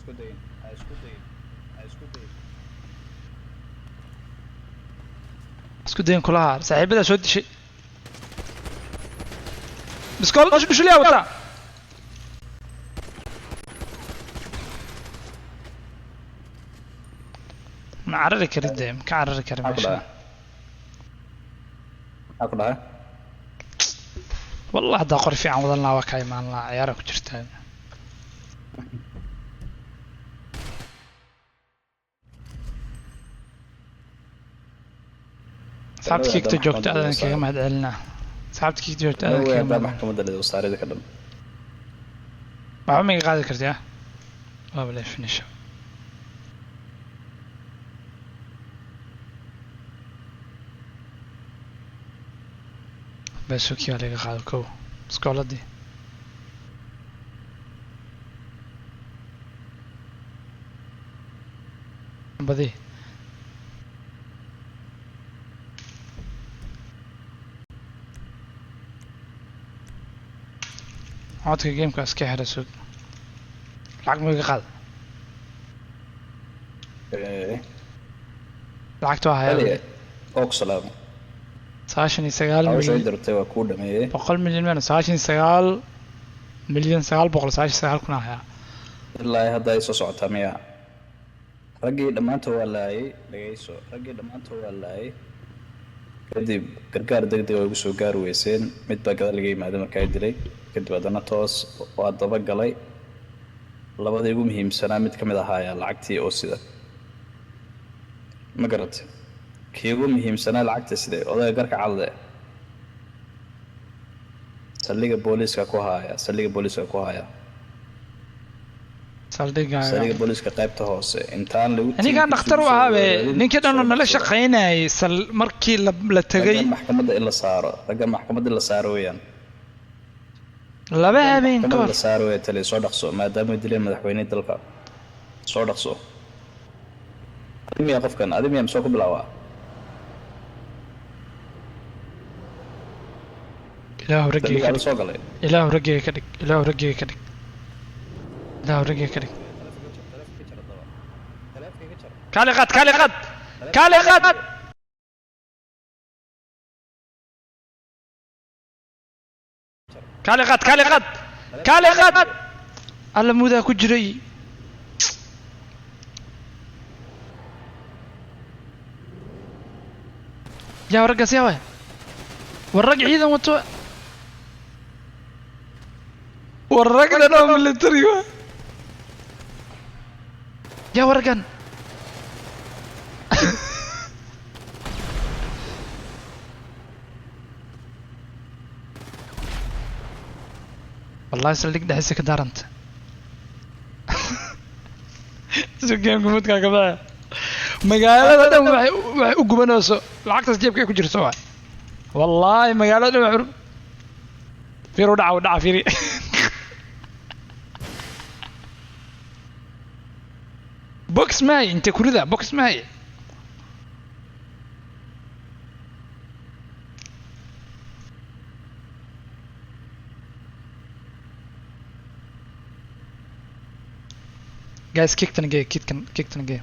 Isku dayin, ha isku dayin, ha isku dayin. Isku dayin kulaha saaxiibadaa soo dishay biskool dhushuliyaa wataa. Ma carari karid dee, ma ka carari kari Maxaa ku meesha. dhacay? Maxaa ku dhacay? Wallah haddaa qori fiican wadan lahaa waa kaa imaan lahaa, ciyaara ku jirtaa. Asxaabta kiigta joogta maxkamadda aadan lagu kaga saaray. Mahad celinaa asxaabta kiigta joogta aadan Norway kaga haddaa mahad. Maxkamadda lagu saaray ka dhan. Waxba ma iga qaadi kartaa, waaba la finish. Basuki waa laga qaado kow iskooladii. Badi codka gameka iska xira, sug, lacag ma iga qaada? Eh, lacagta waa hayaa Haliya, weli. Oo ku salaamay. 99 Hawsha ay milyan dirtay waa kuu dhameeyey. 100 milyan meeno 99,999,000 hayaa. Ilaa hadda ay soo socotaa miya? Raggii dhammaantood waa laayay, dhagayso. Raggii dhammaantood waa laayay. Kadib gargaar degdeg ay ugu soo gaari weyseen. Mid baa gadaal laga yimaaday markaa ay dilay. Kadib haddana toos waa daba galay. Labadii ugu muhiimsanaa mid ka mid ahaa ayaa lacagtii oo sida. Ma garatay? Kii ugu muhiimsanaa lacagta siday odayga garka cadde. Saldhigga booliiska ku haya, saldhigga booliiska ku haya. Saldhigaaga. Saldhigga booliiska qaybta hoose intaan lagu Ninkan tiimkiisa dhakhtar ugu u soo ahaa be weerarin ninkii dhan oo soo nala dhaqsada. shaqaynayay sal markii la tegay. Raggan maxkamadda in la saaro, raggan maxkamadda in la saaro weeyaan. Laba habeen ka Maxkamadda hor la saaro weeye tali, soo dhaqso maadaama ay dileen madaxweynihii dalka. Soo dhaqso. Adi miyaa qofkan? Adi miyaa masoo ku bilaabaa? Ilaahu raggayga Saldhigga ka adi dhig. Soo galay. Ilaahu raggayga ka dhig, ilaahu raggayga ka dhig, ilaahu raggayga ka dhig. Kaali qaad, kaali qaad, kaali qaad. Kaali qaad, kaali qaad, kaali qaad. Alla mudaa ku jiray. Yaa raggaas, yaa waay, war rag ciidan wato, war ragdan oo military wa, yaa wargan. Wallahi saldhig dhexdiisa ka daaranta sugeemka mudkaa ka baxaya, magaalada dhan waxay u gubanayso lacagtaas jeebka ay ku jirto waay. Wallaahi magaalada dhan waxay fiir u dhaca, u dhaca, fiiri box maaye inte kurida box maaye. Guys, kicktan gay, kicktan, kicktan gay.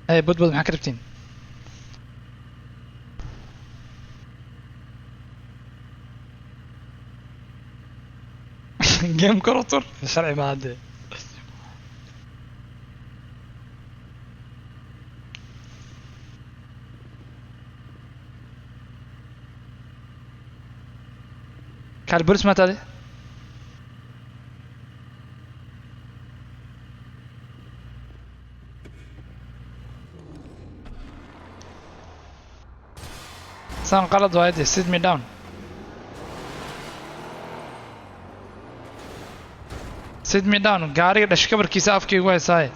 Hey, budbud, maxaa ka rabtiin? Game kor u tur, sharci ma hadde. Kaal bolis maata adi? Saan qalad waaye dee, sit me down. Sit me down. Gaariga dhashkabarkiisa afkaygu haysaaye.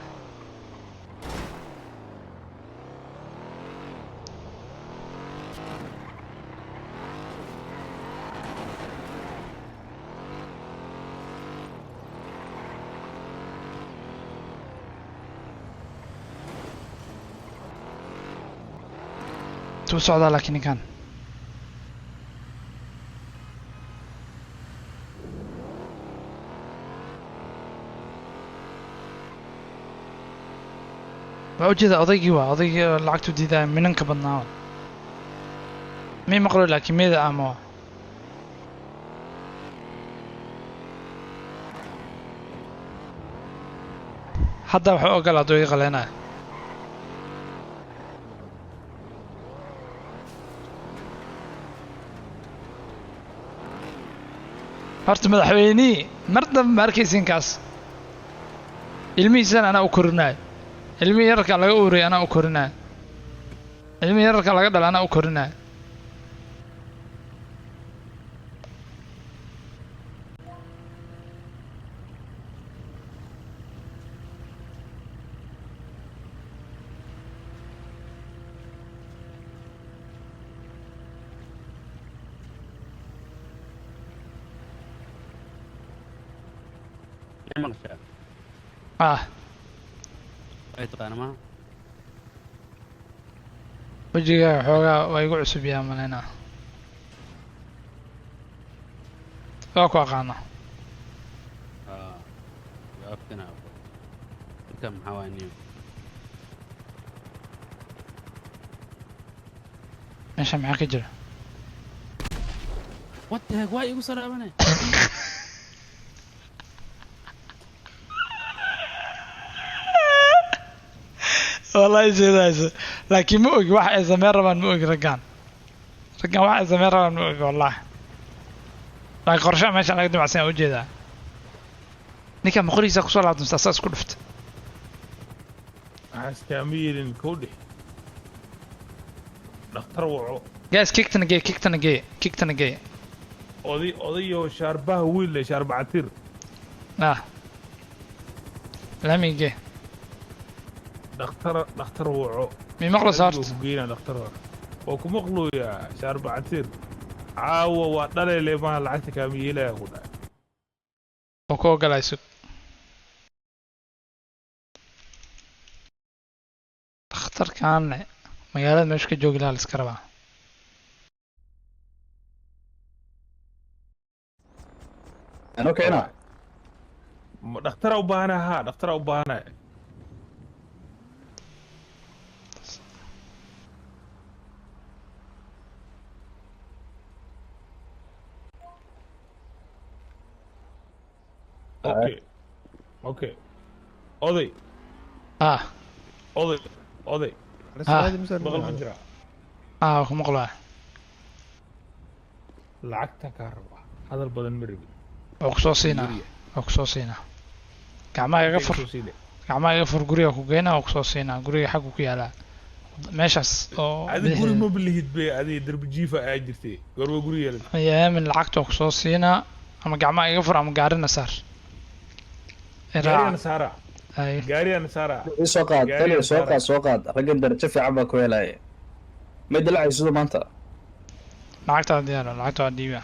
Tuu socdaa laakiin ninkan. Waa ujeeda odaygii, waa odaygii oo lacagtu diidaya minanka badnaa. Mii maqlo laakiin meeda ama waa. Hadda wuxuu ogolaa hadduu iga qaleenaya. Horta madaxweynihii mar dambe ma arkaysiin kaas. Ilmihiisana anaa u korinayo. Ilmihii yararka laga uuriyay anaa u korinayo. Ilmihii yararka laga dhalay anaa u korinayo. Maqashaa? Ah. Ay taqaana ma? Wejigaaga xoogaa waa igu cusub yaa malaynaa. Waa ku aqaana. Ah, afkana marka maxaa waay niyo? Meesha maxaa ka jira? What the heck, waa igu soo laabanay. Wallahi sidaas, laakiin ma ogi waxa ay sameyn rabaan. Ma ogi raggaan, raggaan waxa ay sameyn rabaan ma ogi wallahi. Laakiin qorshaha meesha laga damacsan yahay ujeedaa. Ninka maqorigiisa kusoo laabta mise asaa isku dhufta? Waxaas kaama yeelin kowdhe, dhakhtar waco. Guys, kick-tana gee, kick-tana gee, kick-tana gee. Oday, odayo shaarbaha wiil leh, shaarba catiir. Ah, laamiga gee. Dhakhtar, dhakhtar waco. Mi maqlaysa Adiga horta? Ku geynaa dhakhtar waco, waa ku maqlooyaa. Shaarba catiir caawa waa dhaleele maaha, lacagta kaama yeelaya ku dhahay. Waa ku ogolay, sug. Dhakhtarkaanne magaalada meeshu ka joogi lahaa la iska rabaa. Anoo keenaa. Ma dhakhtara u baahanaya? Haa, dhakhtara u baahanaya. Okay, oday. Ah. Oday, oday. Ah. Maqal ma jiraa? Ah, waa ku maqlaa. Lacagta kaa rabaa, hadal badan ma rabin. Waa ku soo siinaa, waa ku soo siinaa. Gacmaha iga fur. Soo siine. Gacmaha iga fur, guriga ku geynaa, waa ku soo siinaa. Guriga xaggu ku yaalaa meeshaas oo Adi guri bidixdeeda. Ma bilihid be, adi darbi jiifa ayaa jirtay, goorma guri yeelan? Aamin, lacagta waa ku soo siinaa. Ama gacmaha iga fur ama gaarina saar. Gaariyana Iraaca. Saara. Ay. Gaariyana saara. Ii soo qaad. Gaariga Taliya, soo saara. qaad, soo qaad. Raggan darajo fiican baa ku helaya. May dalacaysido maanta. Lacagta waa diyaar, lacagta waa dhiiba.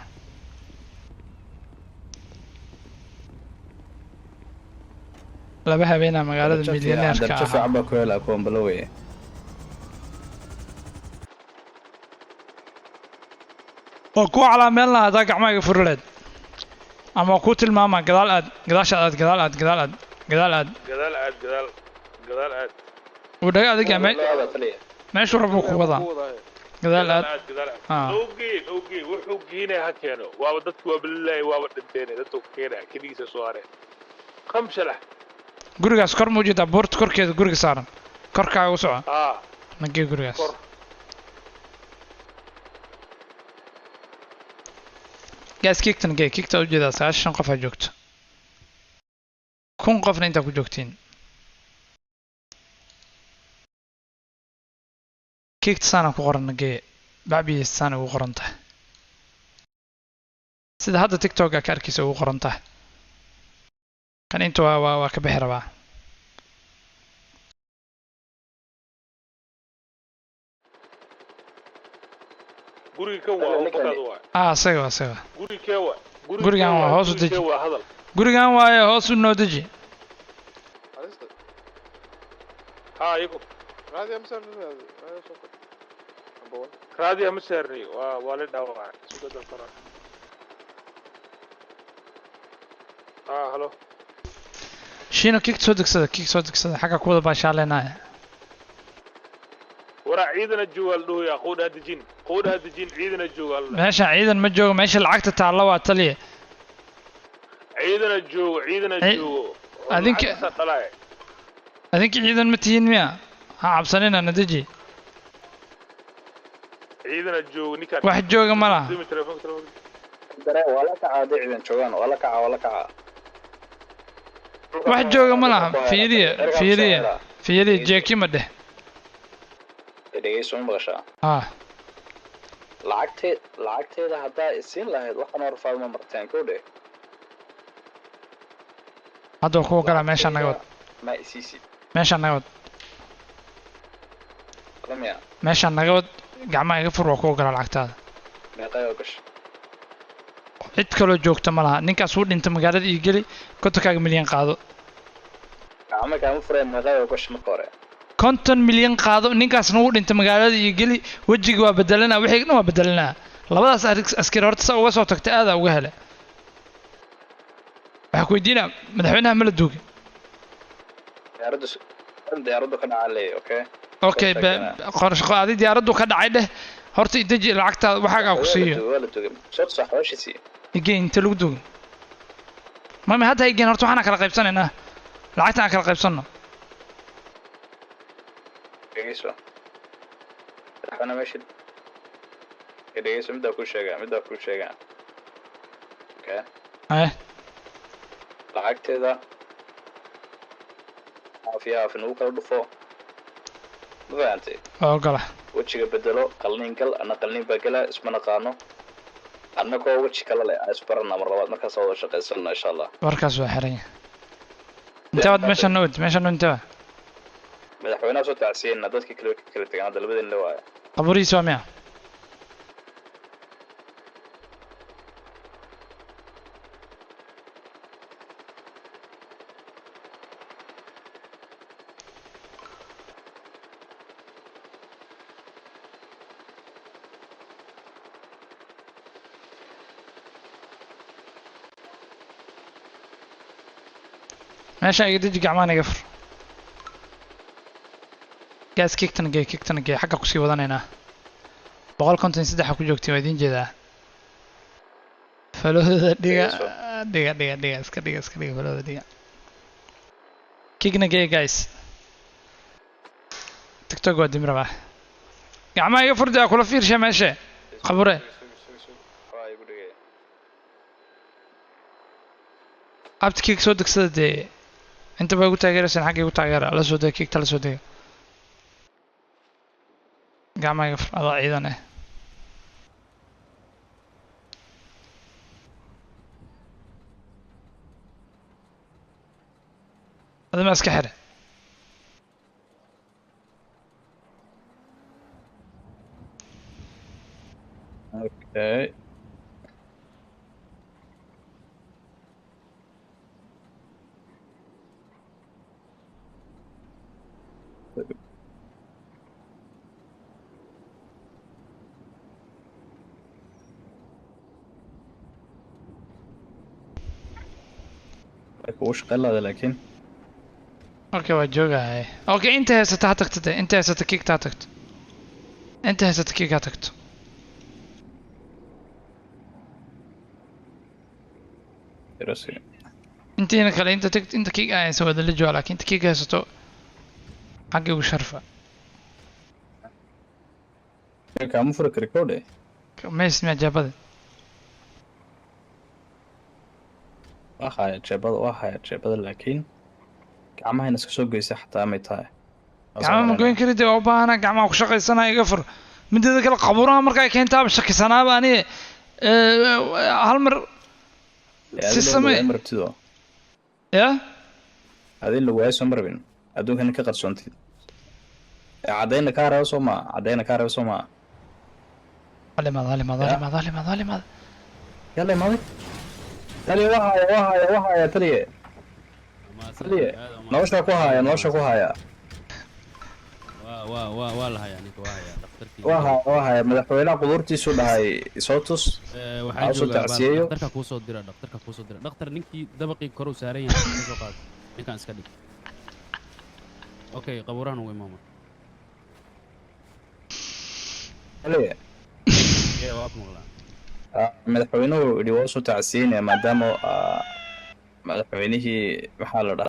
Laba habeenaa magaalada Darajo fiican, milyaneerka darajo ahaa. fiican baa ku helaya kuwan baloweye. Waa kuu calaameyn lahaa haddaa gacmaha iga furi lahayd, ama waa kuu tilmaamaa. Gadaal aad, gadaasha aad, gadaal aad, gadaal aad, gadaal aad. Gadaal aad, gadaal, gadaal aad. Wuu dhaga adag yahay, meeshuu rabuu ku wadaa. Gadaal aad. Aad, gadaal aad. Ah. Nowgee, nowgee, wuxuu geenaya ha keeno. Waaba dadku waa balilaahi, waaba dhinteen dadku keenaya, keligiisa soo hareen qamshalax. Gurigaas kor ma ujeedaa? Buurta korkeeda guriga saaran, korkaaga u soco. Aa. Nagee gurigaas. Kor. Gaas, kiigtan gee, kiigta ujeedaa. 90 qof aa joogto, 1000 qofna intaa ku joogtiin. Kiigta saana ku qoran nagee, bacbiya saana ugu qoran tahay, sida hadda TikTok ka arkaysa ugu qoran tahay. Kan inta waa ka bixi rabaa. Guriga kan waa Ninkan- wakaad waa. Ah, isaga waa, isaga. Guriga kee waa? Guriga Gurigan kee waa, hoos u guriga deji. kee waa? Hadal. Gurigan waaye, hoos u noo deji. Haa, iyagu raadiya ma saarnay, waa la dhaawacay sugada koran. Haa, halo. Shiino, kiigta soo degsada, kiig soo degsada, xagga kuwada baashaaleenaya. Waraa ciidana jooga la dhahoyaa, qoodha dejin, qoodha dejin, ciidana jooga la. Meesha ciidan ma joogo, meesha lacagta taalla waa taliya. Ciidana joogo, ciidana joogo. Adinka adinka ciidan ma tihiin miya? Ha cabsanina, na deji. Ciidana joogo ninkaan. Wax jooga ma laha. Dimi telefoonka, telefoonka. Daree waa la kacaa hadday ciidan joogaan, waa la kacaa, waa la kacaa. Wax jooga ma laha. Fiiriya, fiiriya, fiiriya, jeeki ma dheh. Dhegeyso, ma maqashaa? Ah. Lacagteeda haddaa isiin lahayd, waxaan hor faadma marteen kow dheh. Hadda waa kuwa galaa meeshaan, naga wad. Ma isiisid. Meeshaan naga wad. Lamia. Meeshaan naga wad, gacmaha iga fur, waa kuwa galaa lacagtaada. Meeqay oo gashay? Cid kaloo joogta ma laha, ninkaas wuu dhinta. Magaalada ii geli, 50kaaga milyan qaado. Gacmo kaama fureen, meeqay oo gashay marka hore? 50 milyan qaado, ninkaasna wuu dhinta. Magaalada ii geli, wejiga waa bedelanaa, wixii dhan waa bedelanaa. Labadaas askari horta saa uga soo tagta aadaa uga hele. Waxaa ku weydiinaa, madaxweynaha ma la duugay? Diyaaraddu ka dhacaa leeyahay, okay. Okay, qorshe adi diyaaraddu ka dhacay dheh. Horta ideji, lacagtaada waxaagaa ku siiyo. Waa la duugay, soo tusaa xawaashiisii. Igeen, inta lagu duugay mami hadda igeen. Horta waxaana kala qaybsanaynaa, lacagta aan kala qaybsanno. Dhegeyso, madaxweyne meesha, dhegeyso, middaa kuu sheegaa, middaa kuu sheegaa, okay. Eh. Lacagteeda caafiya caafi nagu kala dhufo, ma fahantay? Waa ogola. Wejiga bedelo, qalniin gal, ana qalniin baa gala, isma naqaano annagoo weji kala leh, aan isbarana mar labaad, markaas wada shaqaysanna insha Allah. Warkaas waa xiran yahay. Intee waad meeshaan nowd, meeshaan noo intee waa? Madaxweynaha soo tacsiyeyna, dadkii kale way ka kala tegaan, hadda labadeen la waaya. Qaburihiis waa miya? Meeshaan iga deji, gacmahan iga fur. Gaas, kiigtana gee, kiigtana gee. Xagga kusii wadanaynaa. 153 ku joogtay, waa idiin jeedaa. Falooda dhiga, dhiga, dhiga, dhiga, iska dhiga, iska dhiga, falooda dhiga, kiigna gee. Guys, TikTok waa dimi rabaa. Gacmaha iga furdi, aa kula fiirsha meeshe qabure. Waa igu dhigay. Abti, kiig soo degsada dee. Inta baa igu taageeraysaan, xagga igu taageera. La soo dega kiigta, la soo dega. Gacmaha iga fur, adaa ciidan eh. Adima iska xidhe. Okay. Way kugu shaqayn lahada laakiin. Okay, waa joogahay. Okay, inta haysata ha tagto dee, inta haysata kiigta ha tagto, inta haysata kiig ha tagto. Yarasi. Intiina kale inta tagt, inta kiig aan haysan waa la jooga, laakiin inta kiig haysato xagga igu sharfa. Kaama furi kari kowdhe. Mays miyaa jeebada? Waa haya jeebada, waa haya jeebada, laakiin gacmahayna iska soo goysa xataa may tahay. Gacmaha ma goyn kari dee, waa u baahana gacmaha ku shaqaysanaya. Iga fur. Mideeda kale, qabuuraha markaa keentaaba shakisanaaba ani hal mar si samee. Ma rabtido. Ya. Adin lagu waayo soo ma rabin, adduunkana ka qarsoontid. Caddayna kaa raba soo maa, caddayna kaa raba soo maa. Halimaad, halimaad, halimaad, halimaad, halimaad. Yalla imaaday taliye, waa haya, waa haya, waa haya taliye, taliye, nolosha ku haya, nolosha ku haya. Waa waa waa waa la hayaa ninka, waa hayaa dhakhtarkii. Waa haya, waa haya. Madaxweynaha qubuurtiisu dhahay isoo tus. Waxaa Aa, soo joogaa tacsiyeeyo. Dhakhtarka kuu soo dira, dhakhtarka kuu soo dira. Dhakhtar, ninkii dabaqii kor u saaran yahay ka soo qaad ninkaan, iska dhig. Okay, qabuurahan ugu imaama. Leeyahay. Ee, waa ku maqlaa. Madaxweynuhu yidhi waa soo tacsiinaya maadaama madaxweynihii maxaa la dhahaa.